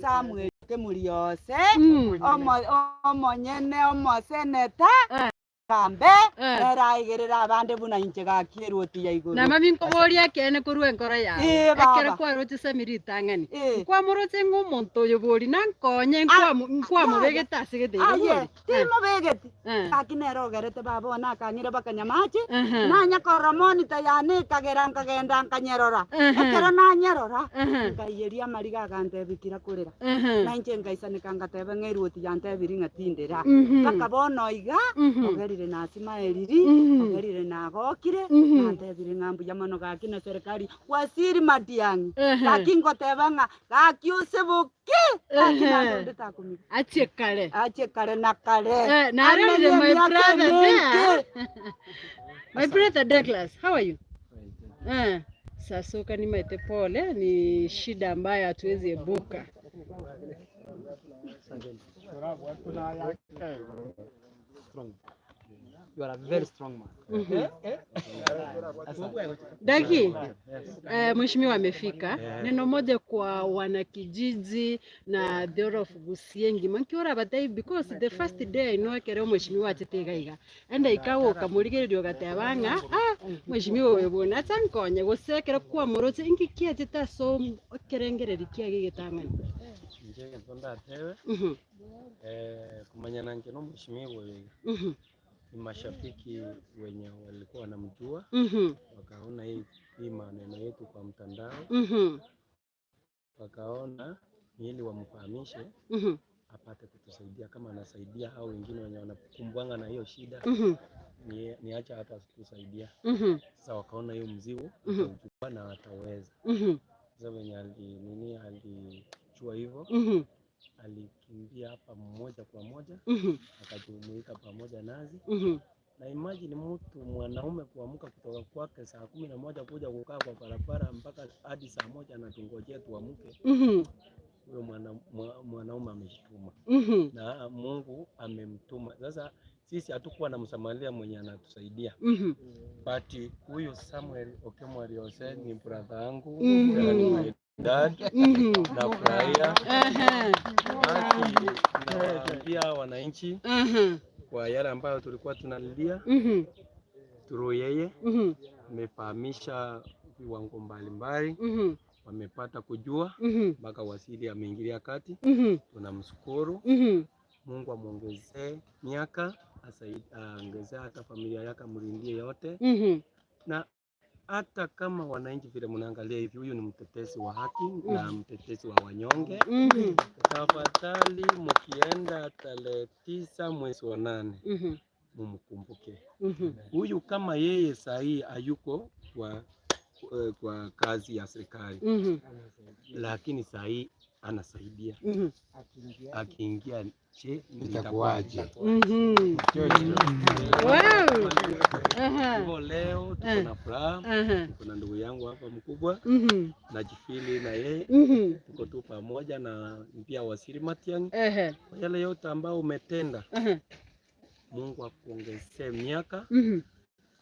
Samuel Kemuriose, omonyene omoseneta, Gambe, nere aigerere abande buna inche gaki eruoti ya igoro. Namami nkoborie ekeene korwa enkoro yao, Ee, baba. ekero kwaroche Sami ritang'ani, Ee. nkwamoroche ng'a omonto oyo bori nankonye, nkwamu- nkwamobegete ase gete iga Aye, bori? timobegeti. Eh. Gaki nere ogerete baba one akang'ira baka nyamache, Ehe. nanya korora monitor yane ekagera nkagenda nkanyerora. Ehe. Ekero nanyerora, Ehe. nkaiyeria amariga agantebia kira korera. Ehe. Na inche nkaisaneka ngateba ng'a eruoti yantebirie ng'a tindera. Mhm. Mpaka bono iga, Mhm. ogerire nasimaeriri, Mhm. ogerire nagokire, Mhm. nantebire ng'a mbuya mono gaki na serikali Waziri Matiang'i, Ehe. gaki ngoteba ng'a gaki oseboke, gaki Ehe. naende onde takomiga. Achie kare. Achie kare na kare. Eh, narorire Amenye my emiaka brother emenge. there. My brother Douglas, how are you? Eh, sasoka nimaete pole, ni shida ambayo hatuwezi ebuka. You are a very strong man. Daki, eh, mheshimiwa amefika. Neno moja kwa wanakijiji na the whole of Gusii engima nkiora abatebi because the first day I know ekero omheshimiwa achete iga iga ende ikagoka morigereria ogateba ng'a ah mheshimiwa oyo bono acha nkonye gose ekero kwamoroche inki kiachete ase om- ekerengereri kiaye egetang'ani. Inche egento ndatebe, Mhm, komanyana inche na omheshimiwa oyo iga, mhm, ni mashabiki wenye walikuwa wanamjua, mhm, wakaona hii hii maneno yetu kwa mtandao, mhm, wakaona ni ili wamfahamishe mhm, apate kutusaidia kama anasaidia hao wengine wenye wanakumbwanga na hiyo shida, mhm, ni, ni acha hata tusaidia. mhm, Sasa wakaona hiyo mzigo Mhm. atauchukua na ataweza. mhm, Sasa venye ali nini alijua hivyo, mhm, alikimbia hapa moja kwa moja mhm, akajumuika pamoja nazi mhm. na imagine mtu mwanaume kuamka kutoka kwake saa 11 kuja kukaa kwa barabara mpaka hadi saa 1 anatungojea tuamke. Mhm, Huyo mwana, mwa- mwanaume amejituma mhm, na Mungu amemtuma. Sasa sisi hatukuwa na msamaria mwenye anatusaidia, mhm, but huyu Samuel Okemwa Ose ni brother yangu Mhm. tena ni my dad. mhm. Nafurahia Aha, basi, nawaambia wananchi aha, kwa yale ambayo tulikuwa tunalilia mhm, through yeye mhm, amefahamisha viwango mbalimbali, mhm, wamepata kujua mhm, mpaka waziri ameingilia kati. mhm, Tunamshukuru mhm. Mungu amwongezee miaka, aongezee hata familia yake, amlindie yote, Mhm, na hata kama wananchi vile mnaangalia hivi, huyu ni mtetezi wa haki na mtetezi wa wanyonge. mhm, Tafadhali mkienda tarehe 9 mwezi wa 8 mhm, mumkumbuke mhm, huyu. Kama yeye sahii hayuko kwa, kwa kazi ya serikali, mhm, lakini sahii anasaidia. mhm, Akiingia je, Itakuwaje? mhm. Wow. Aha, Hivyo leo tuko Eh. na furaha, aha. tuko na ndugu yangu hapa mkubwa, Mhm, najifili na yeye mhm, tuko tu pamoja na pia Waziri Matiang'i. ehe, Kwa yale yote ambayo umetenda, aha, Mungu akuongezee miaka, mhm,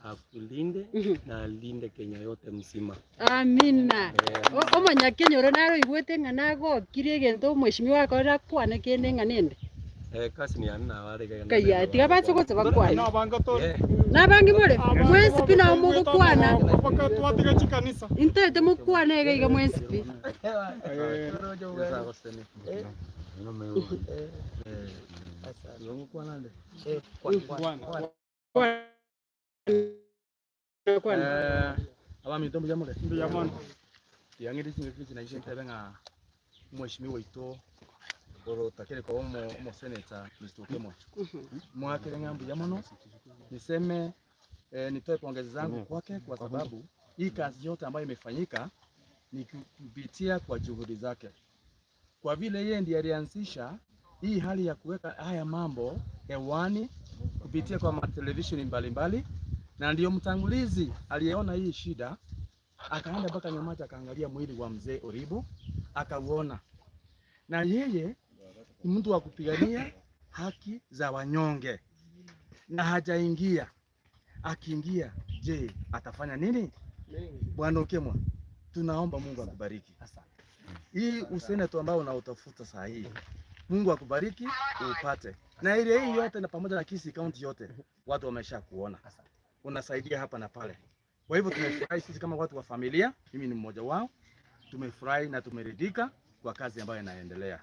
akulinde mhm. na alinde Kenya yote mzima. Amina. Eh, Omonyakenyoro naro oigwete ng'a nagokire egento omweshimiwa akorire akwane kende ng'a nende. eh, kasi ni anna wale kaya Kaya, tiga bache gocha bakwane. Nabange tore. Eh, Nabange more, mwensi pi nao mogokwana. Mpaka twatiga chikanisa. Intaete mokwane iga iga mwensi pi. Kwana. Abaminto mbuya more. Mbuya mono. Tiang'ire chingaki echi nainche ntebe ng'a omweshimiwa oito orotakire koba omo- omosenator Mr. Okemwa. Mwakere ng'a mbuya mono niseme eh, nitoe pongezi zangu kwake kwa sababu hii kazi yote ambayo imefanyika ni kupitia kwa juhudi zake, kwa vile yeye ndiye alianzisha hii hali ya kuweka haya mambo hewani kupitia kwa matelevisheni mbalimbali, na ndiyo mtangulizi aliyeona hii shida, akaenda mpaka Nyamacha akaangalia mwili wa mzee Oribo akauona, na yeye ni mtu wa kupigania haki za wanyonge na hajaingia. Akiingia, je, atafanya nini? Bwana Okemwa, tunaomba Mungu akubariki. Hii useneto ambao unautafuta saa hii, Mungu akubariki upate. Na area hii yote na pamoja na Kisii County yote watu wamesha kuona unasaidia hapa na pale. Kwa hivyo tumefurahi sisi kama watu wa familia, mimi ni mmoja wao, tumefurahi na tumeridhika kwa kazi ambayo inaendelea.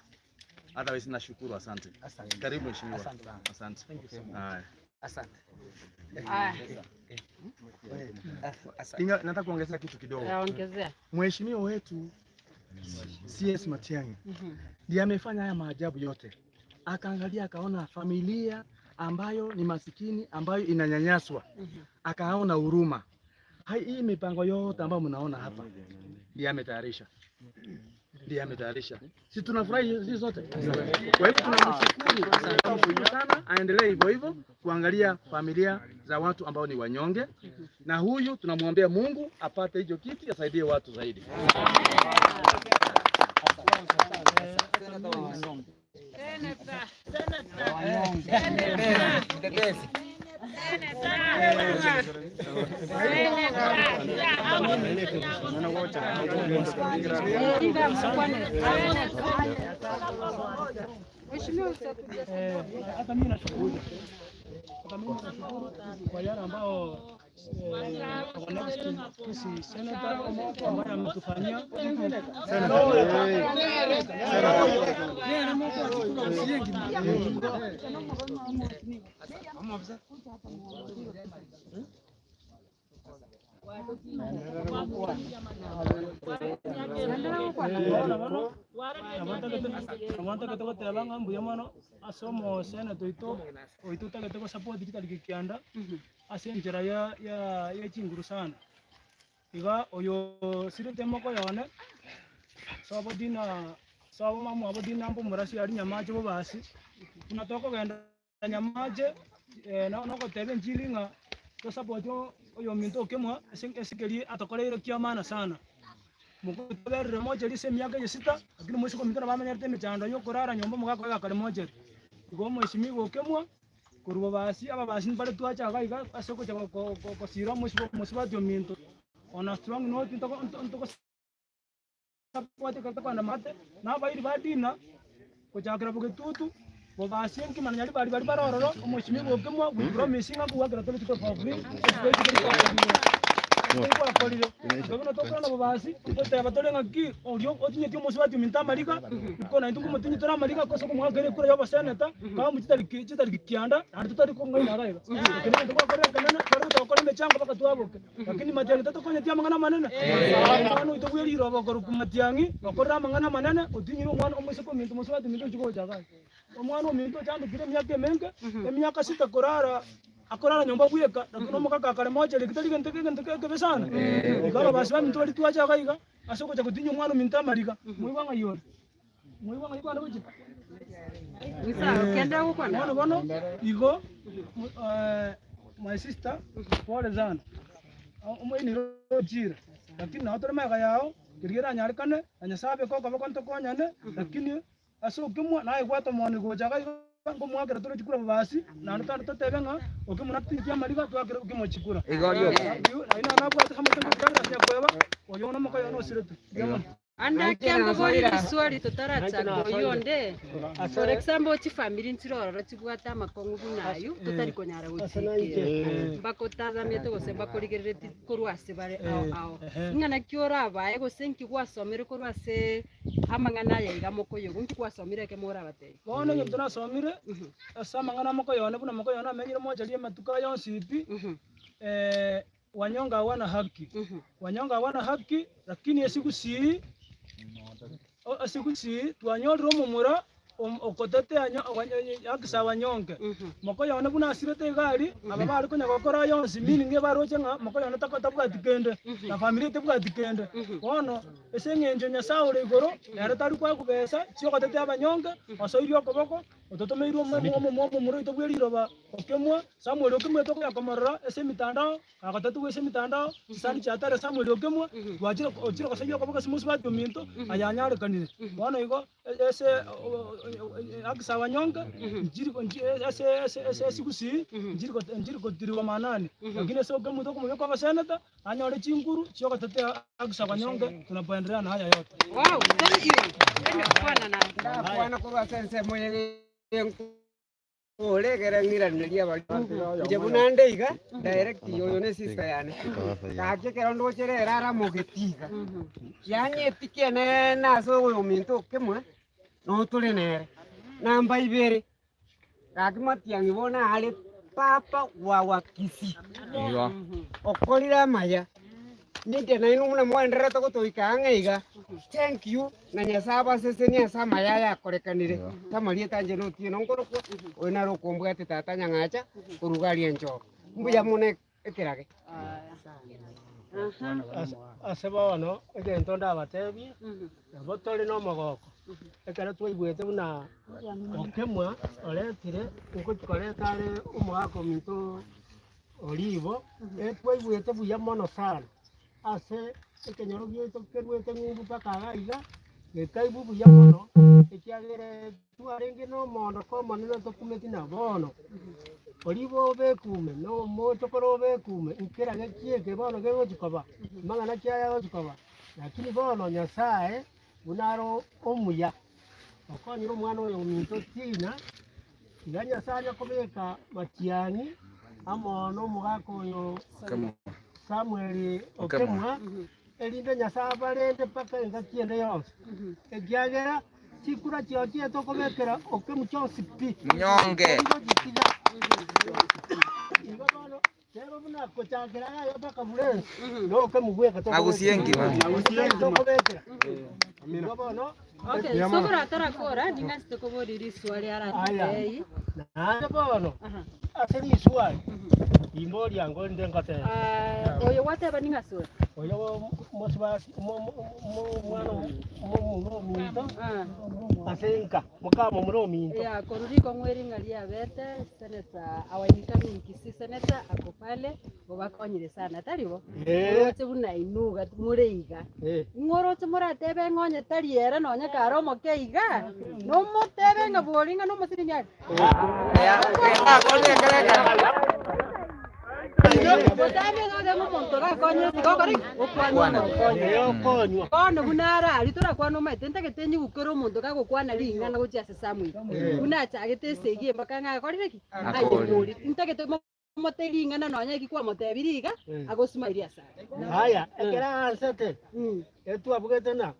Otherwise nashukuru, asante. Asante. Karibu mheshimiwa. Asante baba. Asante. Thank you so much. Haya. Asante. Aya, Asante. Inga, nataka kuongezea kitu kidogo. ongezea. Mheshimiwa wetu CS Matiang'i ndiye amefanya haya maajabu yote, akaangalia akaona familia ambayo ni masikini ambayo inanyanyaswa, akaona huruma. Hai, hii mipango yote ambayo mnaona hapa ndiye ametayarisha, ndiye ametayarisha. Si tunafurahi sisi sote? Kwa hivyo tunamshukuru, tunamshukuru sana, aendelee hivyo hivyo kuangalia familia za watu ambao ni wanyonge, na huyu tunamwombea Mungu apate hicho kiti asaidie watu zaidi. Inga mkwane. Mheshimiwa utakuja. Hata mimi nashukuru, hata mimi nashukuru kwa yale ambao eh, our next Kisii senator ambaye ametufanyia. Abantagete goteba ng'a mbuya mono ase omosenator oito oito otagete gosupport chitariki kianda ase enchera ya ya ya chinguru sana. Iga oyo sirete emoko yone sobo dina sobo mamwabo dina mbomorasi aria Nyamache bobasi, buna tokogenda Nyamache nogoteba enchiri ng'a tosupport oyominto okemwa ase ase keria atokoreire kia maana sana. Mokotoberire mocheri ase emiaka eye sita, lakini moise kominto nabo bamenyerete emechando ya okorara nyomba mogakoega kare mocheri. Igo omweshimiwa okemwa, korwa bobasi ababasi mbare twacha iga iga ase ogocha go- go- go- gosira omosibwa omosubati ominto. On a strong note ntogo nto ntogo support ekero tokogenda maate, na abairi ba Dina, gochakera bogetutu, bobasi enkima na nyaribari baria bare ororo, omweshimiwa okemwa, we promise ng'a nkogwakera tore rituko for free, rituko eri twakorire igo buna tokorana bobasi, toteba tore ng'aki oria otinyeti omosubati ominto amariga, iko naintwe nkomotinyi tore amariga ase okomoakera ekura ya oboseneta, kama chitariki chitariki kianda, naende totari kong'aina iga iga. Eke negento gwakorire ekenene, tware gotokora emechango mpaka twaboke, lakini Matiang'i tatokonyeti amang'ana amanene, omwana oito bwe riroba okorokwa Matiang'i, okorire amang'ana amanene, otinyire omwana omoiseke ominto omosubati ominto ochia gocha iga iga. Omwana ominto ochandekire emiaka emenge, emiaka sita korara akorara nyomba bweka, lakini omogaka akare mocheri tari gento egento ekebe sana. Igo ababasi baminto baria twacha iga iga, ase ogocha gotinyia omwana ominto amariga, moigwa ng'ai ore? Moigwa ng'ai kwane gochia? Kenda gokwana. Bono bono, igo my sister, pole sana, omoinire ochire, lakini nabo tore magega yao, keria eranyarekane, na Nyasaye abeke okoboko ntokonyane, lakini Ase okemwa naye gwata omoni gocha iga iga, nkomoakera tore chikura bobasi, naende tande totebe ng'a okemwa natinyeti amariga twakere okemwa chikura. Naende nabwate amate ngochakera nyakweba, oyo nomoka oyo nosirete. Mbuya mono. Ande kiangobori riswali totarachaka oyo onde. For example, chifamiri nchire ororo chibwate amakong'u buna aywo totari konyara gochiikera. Mbakotazamete gose mbakorigerereti korwa ase bare ao ao. Ng'a naki orabae gose nki gwasomire korwa ase amang'ana aya iga mokoyogo nki gwasomire eke morabatebie. Bono egento nasomire, ase amang'ana mokoyone buna mokoyone amenyire mochari amatuko aya onsi pi, wanyonge hawana haki, wanyonge hawana haki, lakini esigusii, esigusii twanyorire omomura okotetea haki za wanyonge. Mokoyone buna asirete iga aria, aba bare konya gokora aya onsi meaning ebaroche ng'a mokoyone tako tabwati kende, na familia tebwati kende. Bono, ase eng'encho Nyasaye ore igoro, ere tari kwakobesa chiogotetea abanyonge, osoirie okoboko, ototomeirwe omomura oito bwe riroba okemwa, Samuel okemwa tokonya komorora ase emitandao, agotetigwa ase emitandao, chisani chiatare Samuel okemwa, twachire ochire gosoyia okoboko ase mosubati ominto, aya anyarekanire. Bono igo, ase haki za wanyonge, nchiri ase ase ase esigusii, nchiri nchiri kotiriwa maanani, lakini ase okemwa tokomobeka oboseneta. Anyore chinguru chiogotetea haki za wanyonge tunapoendelea na haya yote. Wow, thank you. Eme kwana na. Ndakwana korwa ase ensemo eye enkore egere ng'iranerie abaria. Inche buna nde iga, direct oyo ne sister yane. Gaki ekero ndoche rero aramogeti iga, kianyeti kienene ase oyominto okemwa, notore nere. Namba ibere, Gaki matiang'i bono are papa wa Kisii, okorire amaya, ninche nainwe buna mwaendererete gotoika ang'e iga, thank you na Nyasae abasesenie ase amaya aya akorekanire. Tamariete anche notieno nkorokwa, oyo nare okombwate tata Nyang'acha korwa iga aria Enchoro. Mbuya mono ekerage. Ase bono egento ndabatebie, nabo tore nomogoko, ekero twaigwete buna Okemwa oretire, ngochia koreta are omogaka ominto Oribo, twaigwete buya mono sana ase ekenyoro giaito kerwete ng'umbu mpaka iga iga, gekaigwa buya mono, ekiagera Twarenge nomoondoko omonene tokumeti na bono, oribo obekume, na omochokoro obekume, nkerage ki eke bono kegochia koba? Amang'ana ki aya agochia koba? Lakini bono Nyasae buna are omuya, okonyire omwana oyo ominto Tina, tiga Nyasae anya kobeka matiang'i amo nomogaka oyo Samuel Okemwa, erinde Nyasae abarende mpaka engaki ende yonsi, ekiagera chikura chiao chiaye tokobekera okemu chionsi pi. Nyonge. Torigochitiga. Igo bono teba buna kochakera aya mpaka burensi, na okemu bweka Nagusie engima. tokobekera. Igo bono Okay, sokoro atarakora ning'anchete koboria riswali Aya. aratebei. Naende bono Aha. ase riswali imboria ngorinde ngotebe. Ah, oyo gwateba ning'ase oyo. Oyo mosubati omwana omomura ominto Ah. ase enka, mokamomura ominto. Ya korwa rikong'u eri ng'a riabete senator our incoming Kisii senator ako pale obakonyire sana tari bo? Eh. Oroche buna inwe iga more iga. Eh. Ing'o oroche moratebe ng'a onye tari ere nonye kare omoke iga, nomotebe ng'a bori ng'a nomosiri nyari. Bono buna are aria torakwane omanyete ntagete nyigukere omonto gagokwana ring'ana gochia ase Samuel, buna achagete esegi mpaka ng'a akorire ki? Ayekorire. Ntagete momote ring'ana nonya eki kwamotebirie iga, agosmairie ase are. Aya, ekero aansete, etwabugete na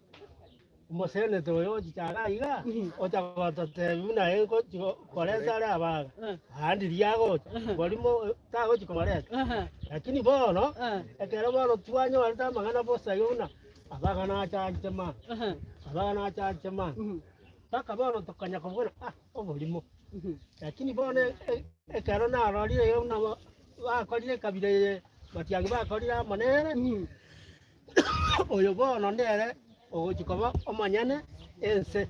Omoseneta oyo ochicha iga iga, ocha gototebia buna aye ngochi koreta are abaga, naende riria agocha, borimo tagochi kobareta. Lakini bono, ekero bono twanyorete amang'ana bosa igo buna abaga nachache mambia, abaga nachache mambia, mpaka bono tokanya kobuna ah oborimo. Lakini bono ekero narorire iga buna bakorire ekabira eye, matiang'i bakorire amo nere. Oyo bono nere ogochia koba omonyene ense,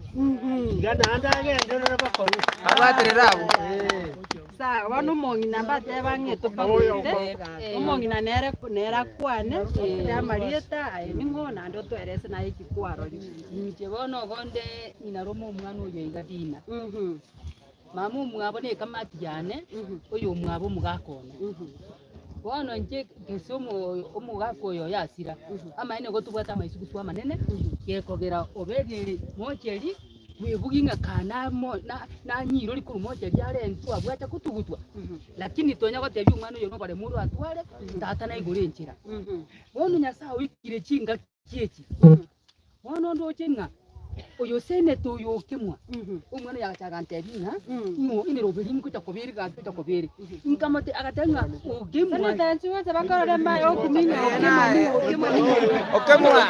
tiga naende agenderere bokong'u. Abwaterere abwo. Ee. Sawa, bono omong'ina mbateba ng'a tobagwete, omong'ina nere nere akwane, ase amarieta aye ning'o naende otoerese naye eki kwarorire. Inche bono igo nde ng'ina rome omwana oyo iga Dina. Mama omwabo na ekamati yane, oyo omwabo omogaka one. Bono inche gese omogaka oyo oye asira, amaene nigo tobwate amaisugusu amanene, gekogera oberire mocheri, bwebugia ng'a kaa namo nanyirori korwa mocheri arentwe abwate kotugutwa, lakini tonya gotebia omwana oyo noboremu oratware, tata naigure enchera. Bono Nyasaye oikire chingaki echi, Bono ndoche ng'a oyo osenete oyo okemwa, omwana oyo agacha agantebia ng'a ng'o emeroberi ngocha koba ere gaki gocha koba ere. Nkamote agateba ng'a okemwa. Senator nchigocha bakorore maye okuminya okemwa nigo okemwa nigo. Okemwa.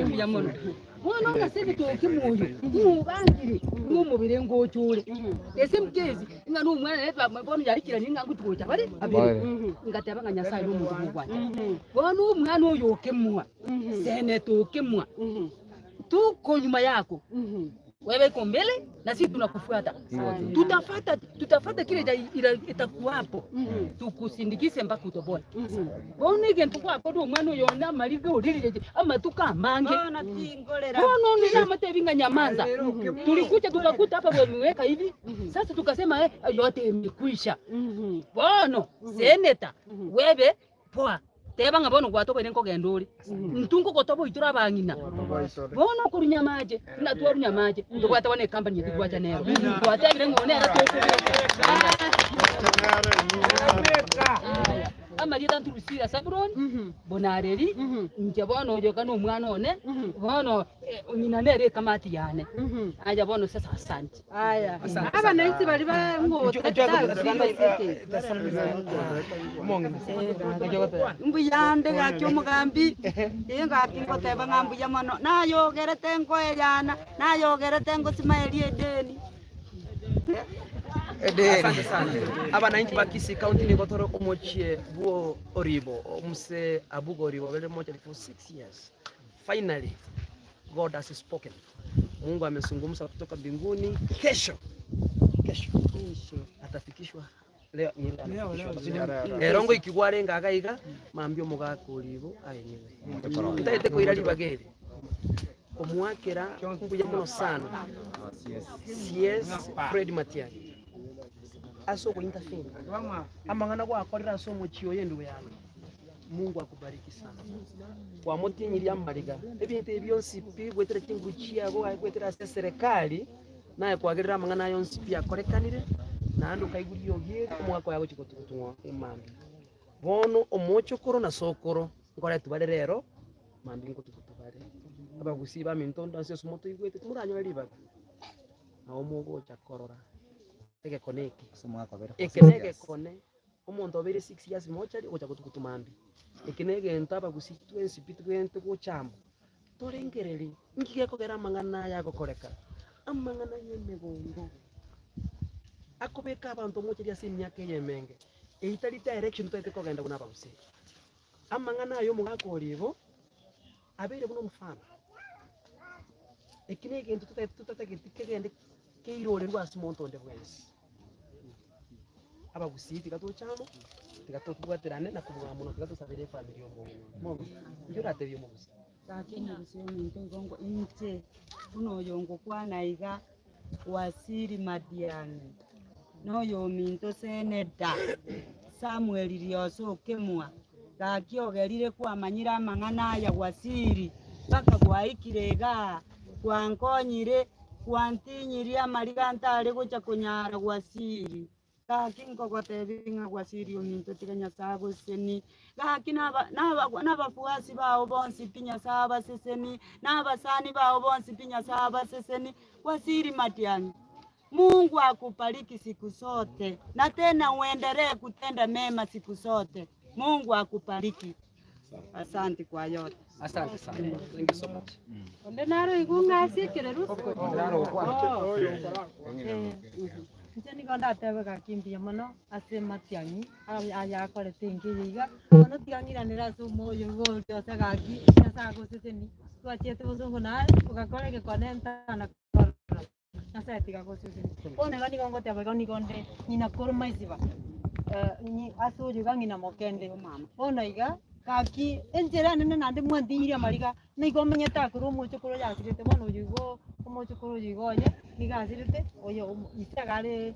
Mbuya mono. Bono ng'a senete okemwa oyo, ng'o obangire ng'a omobere ngocha ore. Ase emkesi, ng'a na omwana nere twamanya bono yarikiranie ng'a ngochi gocha bare abere. Ngateba ng'a Nyasaye nomonto bw'ogwancha. Bono omwana oyo okemwa, senete okemwa, tuko nyuma yako. Wewe iko mbele na sisi tunakufuata. Tutafata tutafata kile itakuwapo. Tukusindikize mpaka utoboe. Bono egento gwakora omwana oyo one amariga oririre amatuko amange. Bono tingorera. Bono onde amatebi ng'a nyamanza. Tulikuja tukakuta hapa wameweka hivi. Sasa tukasema eh, yote imekwisha. Bono seneta webe poa. Teba ng'a bono gwatoboire nkogenda ore. Intwe nkogotoboa tore abang'ina. Bono okorunya amache, buna twarunya amache, ntobwate bono ecompany eye titwacha nero. Twatebire ng'a one nere tokobeka. Aya, amarieta nturusire Zabuloni, Bonareri, inche bono oyo iga nomwana one, bono ng'ina nere ekamati yane. Aya bono sasa asante. Aya, abananchi baria ba Mbuyande gaki omogambi, ee gaki ngoteba ng'a mbuya mono, nayogerete nkoeyana, nayogerete ngosimaeria edeni. Asante sana. Abananchi ba Kisii County nigo tore omochie bwo Oribo, omuse Abuga Oribo obere mochari for 6 years. Finally God has spoken. Mungu amezungumza kutoka mbinguni. Kesho kesho atafikishwa leo ero ngoikigwa arenge iga iga mambia omogaka oribo aeniwe ntagete koira ribaga eri komwakera mbuya mono sana CS Fred Matiang'i ase ogointerfere amang'ana gwakorire ase omochie oyo endugu yane Mungu akubariki sana. Kwamotinyirie amariga, ebinto ebi bionsi pi goetera chinguru chiago aye goetera ase eserekari, naye kwagerire amang'ana aya onsi pi akorekanire, naende okaigwa riogi eri omogaka oye agochia gotugutung'wa mambia. Bono omochokoro na sokoro nkoretwa bare rero, mambia ngotugutu bare. Abagusii baminto onde onsi ase motoigwete timoranyore ribaga, nabo mogocha korora egekone eke. Eke negekone. Omonto obeire 6 years mochari ogocha gotugutu mambia. Eke negento abagusii twensi pi tobwenerete gocha amo, torengererie inki gekogera amang'ana aya agokoreka, amang'ana ya emegondo akobeka abanto mochari ase emiaka eye emenge, eyio tari direction totaete kogenda buna abagusii. Amang'ana aya omogaka oria igo, abeire buna omofano. Eki negento totaete totatageti kegende keirorerwe ase omonto onde bwensi. Abagusii tiga toche amo, tiga tobwaterane na kobua mono tiga tosabere efamiri ya omong'ina oyo. Omogusii, inki oratebie omogusii? Gaki omogusii ominto igo ngo inche buna oyo ngokwana iga, Wasili Madiang'i, na oyo ominto Seneta Samuel Rioso Okemwa, gaki ogerire kwamanyire amang'ana aya Wasili mpaka gwaikire igaa, gwankonyire Gwantinyirie amariga ntare gocha konyara gwasiri. Gaki nkogotebia ng'a gwasiri ominto tiga Nyasae agosesenie. Gaki nabafuasi bao bonsi pi Nyasae abasesenie, na abasani bao bonsi pi Nyasae abasesenie. Gwasiri matiang'i. Mungu akubariki siku zote na tena uendelee kutenda mema siku zote. Mungu akubariki. Asante kwa yote. Asante sana. Thank you so much. Onde naro igo ng'a ase ekereru. Inche nigo ndatebe gaki mbuya mono ase amatiang'i aya akorete enka eye iga, bono tiga ng'iranere ase omoyo igo oria ase gaki Nyasae agoseseni, twachiete bosongo naye ogakora egekone ntana korora. Nyasae tiga agosesenie. Bono iga nigo ngoteba igo nigo nde ng'ina kore maisiba ase oyo iga ng'ina mokende. Bono iga gaki enchera enene naende mwantinyirie amariga, nigo omenyete akore omochokoro oyo asirete bono oyo igo omochokoro oyo iga oye nigo asirete oyo ise iga are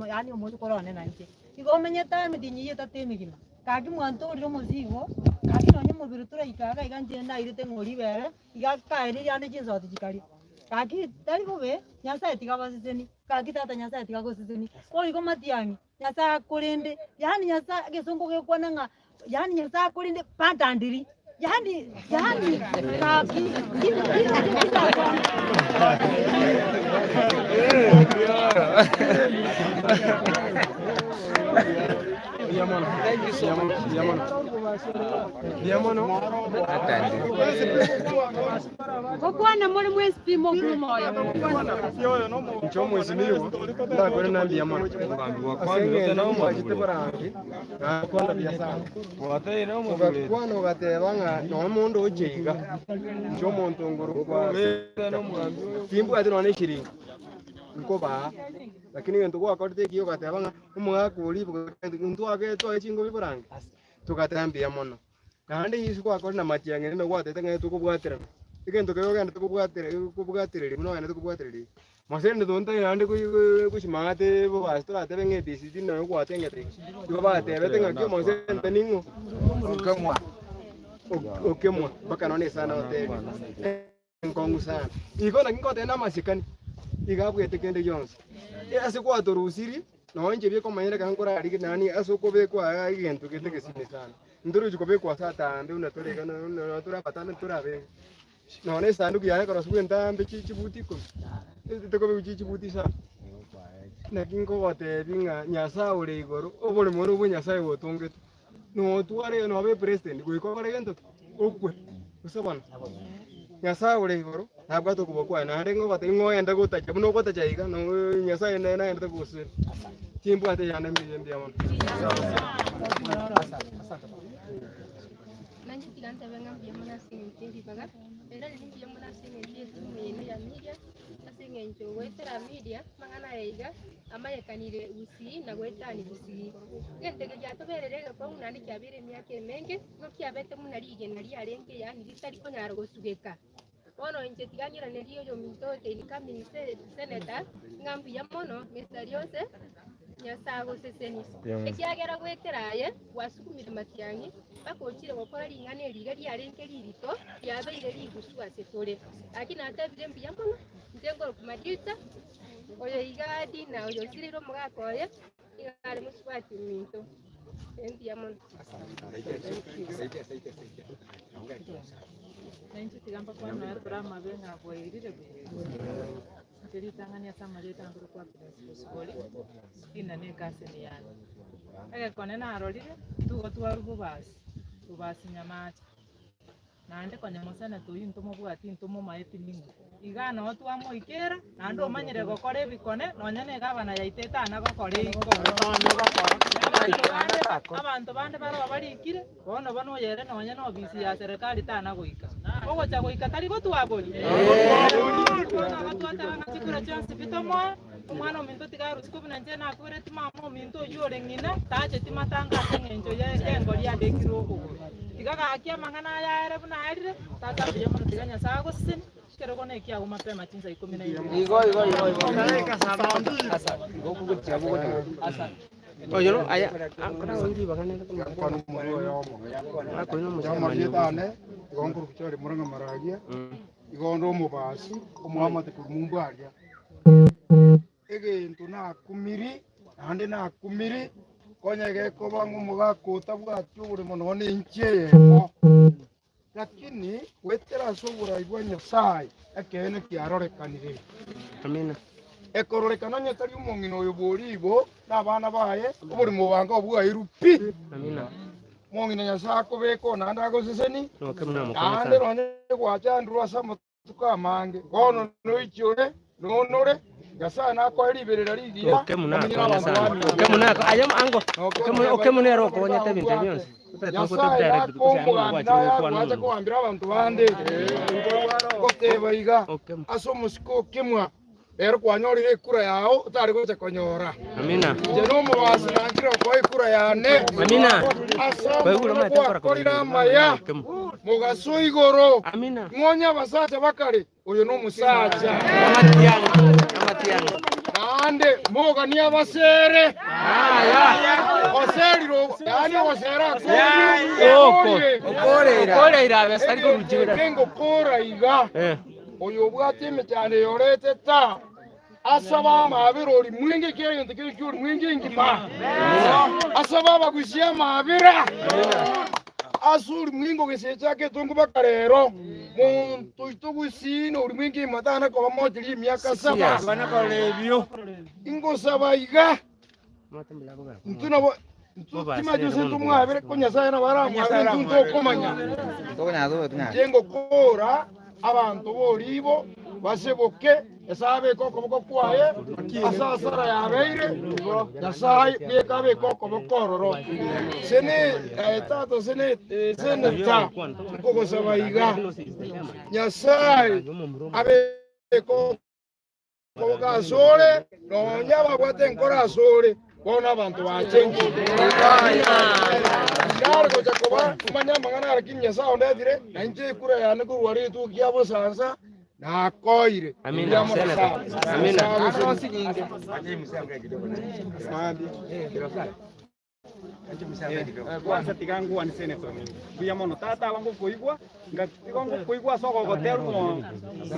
yaani omochokoro one nainche. Igo omenyete aa emetienyi eyio etato emegima. Gaki mwantorire omosigo, gaki nonye omobere toraika iga iga inche nairete ng'a oribere. Iga kaeririe ande chinsoti chikaria. Gaki tari bobe, Nyasae tiga abaseseni, gaki tata Nyasae tiga agoseseni. Bono igo matiang'i, Nyasae akorende, yaani Nyasae egesongo gekwana ng'a yaani Nyasae akorende pantandiri, yaani yaani gaki Thank you so much. Gokwana more mwensi pi mokure omoyo. Inche omwesimigwa ndakore na mbuya mono ase eng'encho mwachete borangi nakwana buya sana. Ogakwana ogateba ng'a nonya omonto oche iga inche omonto ngorokwa timbwati nonya na eshiringi nkobaa lakini egento gwakorete ekiya ogateba ng'a omogaka oria intwage twae chingobi borangi togateba mbuya mono. Naende Yeso gwakore na matiang'eni na gwatebete ng'a tokobwaterana. Egento keria ogenderete kobwatere kobwatereria buna ogenderete kobwatereria. Mose rende tontae naende gochimang'ate bobasi toratebe ng'a ABCD nonya gwatengete iga. Igo batebete ng'aki omosente ning'o? Okemwa. Okemwa mpaka nonya esani otebie. Enkong'u sana. Igo naki ngoteba namasikani, iga abwete kende gionsi. Ase gwatorusirie, nonya inche bikomanyera ekero nkorarigie nani ase okobekwa aa egento gete gesime sana. Ntorochi kobekwa ase atambe buna tore iga nonya tore abatambe ntore abenge. Nonya esanduku yaye ekorosiwa entambe chi chibuti ikomi, tekobekwa chi chibuti isano. Naki nkogotebia ng'a Nyasae ore igoro, oboremo ore obwa Nyasae gotongete. Notware nobe president goika okore gento ki? Okwe. Gose bono? Nyasae ore igoro nabwate okoboko kwaye naende ng'ogotebi ng'a ogende gotacha buna ogotacha iga no Nyasae nere naendete kogosira. Timbwate eyane mbuya mbuya mono. Nainche tiga ntebe ng'a mbuya mono ase eng'encho ye ribaga, era riria mbuya mono ase eng'encho y'etimu yaino ya media, ase eng'encho goetera media amang'ana aya iga amanyekanire gusii na goetania gusii. Egento eke giatoberire egekong'u naende kiabeire emiaka emenge, nigo kiabete buna rigena riarenge yaani ritari konyara gosugeka. Bono inche tiga ng'iranerie oyominto the incoming senator ng'a mbuya mono Mister Riose, Nyasae agosesenie. Ekiagera goetera aye gwasukumire matiang'i mpaka ochire gokora ring'ana eri iga riarenge ririto riabeire rigusu ase tore. Gaki natebire mbuya mono, inche nkorokwa Madilta, oyo iga Dina oyo osireire omogaka oye, iga are mosubati ominto. Ee mbuya mono. Nainche tiga mbakwane nonya tore amabe ng'a bwairire buya. Inche ritang'ani ase amarieta nkorokwa Agnes Bosibori, Dina ne ecousin yane. Egekone narorire, ntugotwarwa bobasi, bobasi Nyamache. Naende konya moseneta oyio ntomobwati ntomomaeti ning'o. Igaa noo twamoikera, naende omanyire gokora ebikone, nonya na egavana yaito etana gokora igo. Abanto bande, abanto bande baroo barikire, bono bono oyere nonya na ofisi ya serikali tana goika. Ogocha goika tari gotwaboria? Bono iga twateba ng'a chikura chionsi pi tomoe, omwana ominto tiga aruswe buna inche nakwereti mama ominto oyio ore ng'ina, tacheti matanga ase eng'encho ye engori abekire okogoro. Tiga gaki amang'ana aya aere buna aerire, tata mbuya mono tiga Nyasae agosesenie, ekerogo nekiago mapema chinsa ikomi na ibere. Igo igo igo igo. Oyo aya Igo onde omobasi omoamate korwa mumbu aria. Egento nakumiri, naende nakumiri, konya gekoba ng'a omogaka otabwati oboremo nonya na enchi eyemo. Lakini goetera ase oborai bwa Nyasae, ekeene kiarorekanire. Amina. Ekororekana onye tari omong'ina oyo bw'oriibo na abana baye, oborimo obange obwairwe pi. Amina. Omong'ina Nyasae akobeka oo naende agoseseni, Noke buna mokonye naende sana. nonye gwachandurwe ase amatuko amange, bono noiche ore, nonore, Nyasae nakoe riberera rigiya, Oke muna omenyere akonye abanto sana. bamino. Oke muna ako aye ango. Noke Oke muna oteba oke muna iga ero abanto okonyete ebinto bwate. bionsi. Nyasae nakoe omogambi naye agwache kogambera abanto bande, goteba iga, ase omosiko okemwa, Ero kwanyorire ekura yao otare gocha konyora. Amina. Inche nomobasi nankire okoa ekura yane. Amina. Ase Kwaigure omonene omanyete gokora gwakorire kobaigwa. amaya mogaso igoro. Amina. Ng'onye abasacha bakare, oyo nomosacha. Amatiang'i. Amatiang'i. Naende moganie abasere. Oserire, yaani ogosera akorire. Oko. Okoreire abesa ari koruchira. Ngokora iga. Eh. Oyobwate emechando eyorete ta, asabe amaabera orimwenge kera egento kere ki'orimwenge engima, asabe abagusia amaabera ase orimwenge ogesecha aketongo baka rero. Monto oito gusii na orimwenge engima tana koba mocheri emiaka saba. Ingosaba iga, intwe nabo. Timanyeti gose ntomwabere, ko Nyasae nabo aramwabere intwe ntokomanya. Inche ngokora abanto b'oriibo baseboke, Nyasae abeke okoboko kwaye ase asara yabeire, Nyasae bweka abeke okoboko ororo. Sene, eh, tata sene, eh, seneta, nkogosaba iga, Nyasae abeke Koboka asore, nonya ababwate enkoro asore, bono abanto bachenchire. Nare gocha koba omanye amang'ana aya, lakini Nyasae ondetire, na inche ekura yane korwa rituko kia bosansa nakoire. Amina, Mbuya mono Senator. sana. Amina. Nyasae agosesenie. Kwanza tiga ngwane senator ominto. Mbuya mono tata aba ngokoigwa, ngatiga ngokoigwa ase ogogoterwa ng'o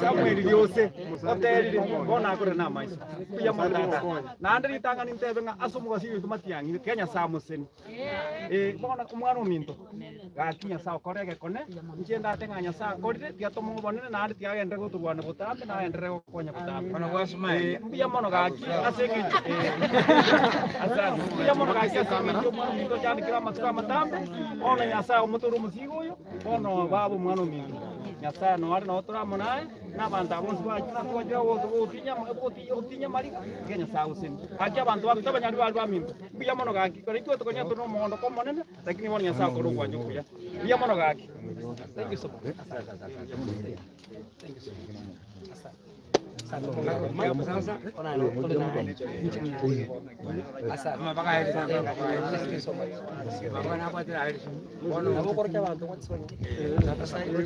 Samuel Riose oterire bono nakorire na amaiso. Mbuya mono tata. Naende ritang'ani ntebe ng'a ase omogaso oito matiang'ire tiga Nyasae amoseni. Eh, bono omwana ominto, gaki Nyasae okore egekone, inche ndate ng'a Nyasae akorire, tiga tomoe obonene naende tiga agenderere gotorwania botambe na agenderere gokonya botambe. Eh, mbuya mono gaki ase eng'encho eh, asante. Mbuya mono gaki ase eng'encho omwana ominto ochandekire amatuko amatambe, bono Nyasae omotore omosigo oyo, bono baba omwana ominto. Nyasae noare noo tore amo naye, na abanto aba bonsi twachire gotinya amariga, tiga Nyasae agosenie. Gaki abanto baminto abanyari baria baminto, mbuya mono gaki, ekero intwe tokonyara tore nomogondoko omonene, Lakini bono Nyasae akore ogwancha okuya. Mbuya mono gaki. Thank you so much. Thank you so much.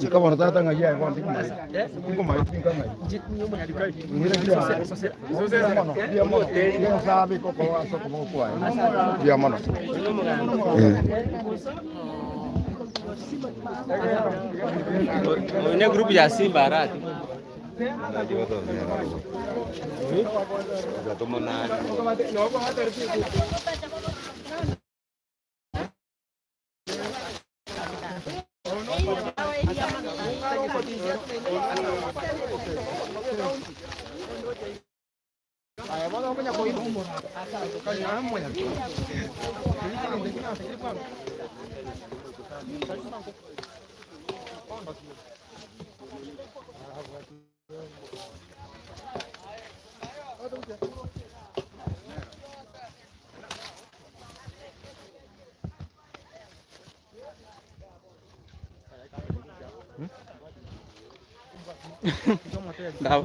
Chika bono tata ng'ai aye bono tinkomanya. Tinkomanya tinka ng'ai. Mbuya mono. Nyasae abeke okoboko ase okoboko kwaye. Mbuya mono. Oyo ne group ya Simba Arati.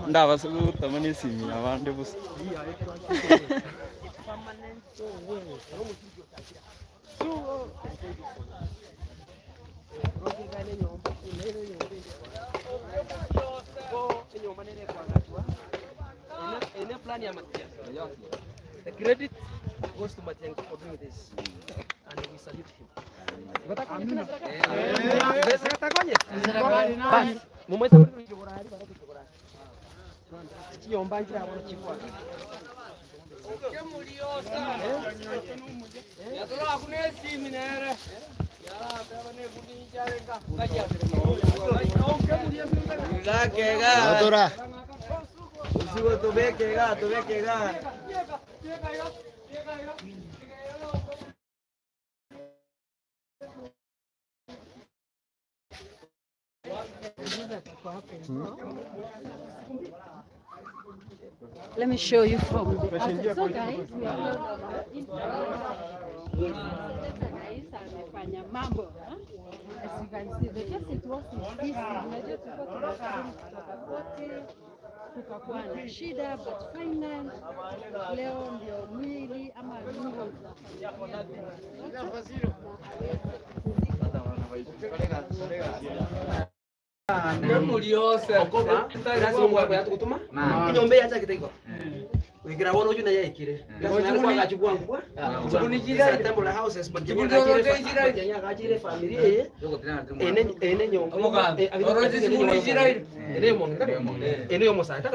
Ndabasa gotama na esimi yabande bosa. The credit goes to Matiang'i for doing this, and we salute him. Let me show you from the outside. So guys, we are Rais amefanya mambo. huh? As you can see, the case it was easy. Unajua tulikuwa tunasubiri kutoka koti, tukakuwa na shida, but finally leo ndio mwili ama roho za familia ya mtoto Inyombe yachakete igo gwikira bono oyu naye aikire temple houses but agachire family eye ene ene nyomba ene yomonge ene yomosata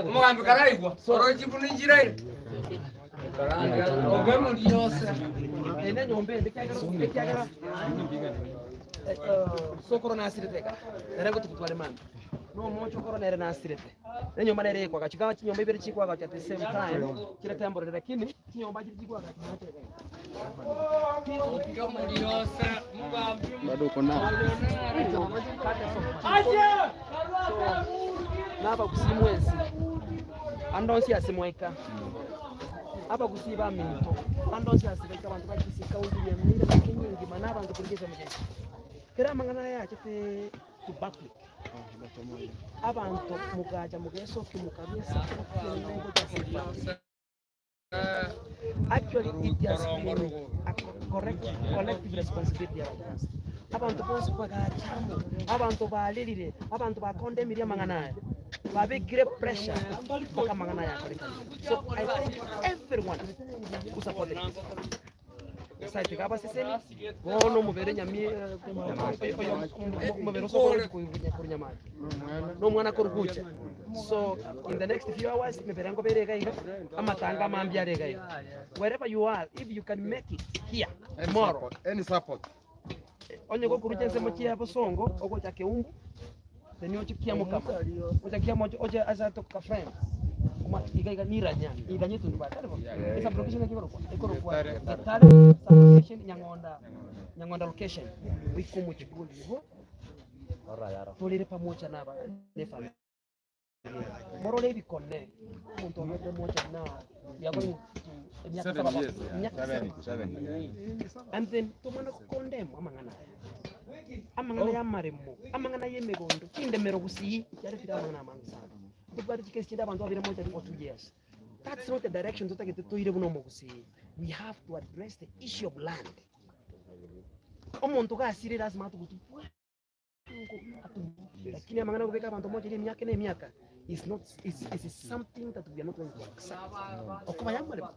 Omogambi karaigwa orochibunichire ene nyomba ende ekiagera sokoro nasirete eka nere ngotugutware mambia nomochokoro nere nasirete nenyomba nere ekwagacha chinyomba ibere chikwagacha at the same time kire temporary lakini chinyomba chiri chikwagacha. Bado uko nao. Nabagusii mwensi, ande onsi ase mwaika, abagusii baminto, ande onsi ase baika abanto ba Kisii County, Nyamira na Kenya engima na abanto korwa chinsemo chiaito. Kera amang'ana aya achete to public, abanto mogacha mogesokia mokarua esabuni ende gocha ase epublic. Actually it has been a correct, collective responsibility y'abanto bonsi. Abanto bonsi bagacha amo, abanto barerire, abanto bakondemirie amang'ana aya, babekire pressure mpaka amang'ana aya akorekanire. So I thank everyone who supported this. Nyasaye tiga abaseseni, bono omobere nyamie omobere osokore korwa nyamache, na omwana korwa gocha. So in the next few hours emebere nkoba ere iga iga, amatanga amambia are iga iga. Wherever you are, if you can make it here tomorrow, Any support. onye gokorucha ensemo chia bosongo ogocha keumbu then oche kiamokama ocha kiamo oche ase atoka friends Oma iga iga niranya iranya etundubari tari bo esublocation eki ekorokwa ekorokwa Getare sublocation Nyang'onda Nyang'onda location goika omochie bwa oribo torere pamoja na aba na efamiri Morore ebikone, omonto ogerire mocha buna we are going to emiaka Seven saba years, yeah. emiaka Seven, seven. seven. And then tomana gokondemwa amang'ana aya amang'ana ya amaremo amang'ana ya emegondo chindemero gusii chiaretire amang'ana amange sana ntobwate chikesi chinde abanto babere mocha for 2 years. That's not the direction totagete toire buna omogusii. We have to address the issue of land. Omonto gasire lazima atugutwe bwango lakini amang'ana gobeka abanto mocha emiaka na emiaka is not is something that we are not going to accept. Okoba yamaremo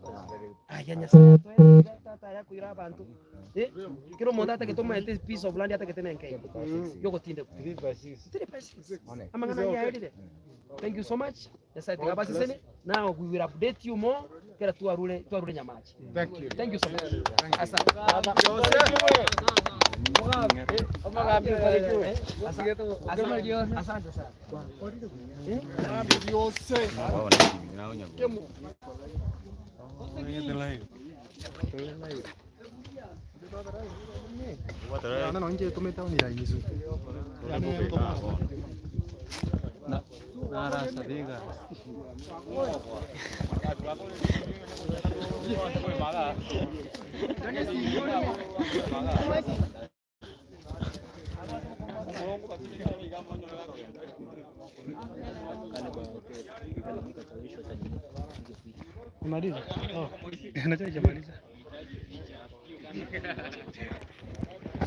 aya Nyasaye atoere tata aya koira abanto kera omonto atagete omaete piece of land atagete nenke yogotindekwa 3 by 6 amang'ana aya yaerire. Thank you so much. Nyasaye tiga abaseseni. Now we will update you more kera twarure twarure nyamache. Thank you. Thank you so much. Asante. Asante sana. Byose. Yana nje tumetaonira izu. Nimalize? Oh, najua hajamaliza.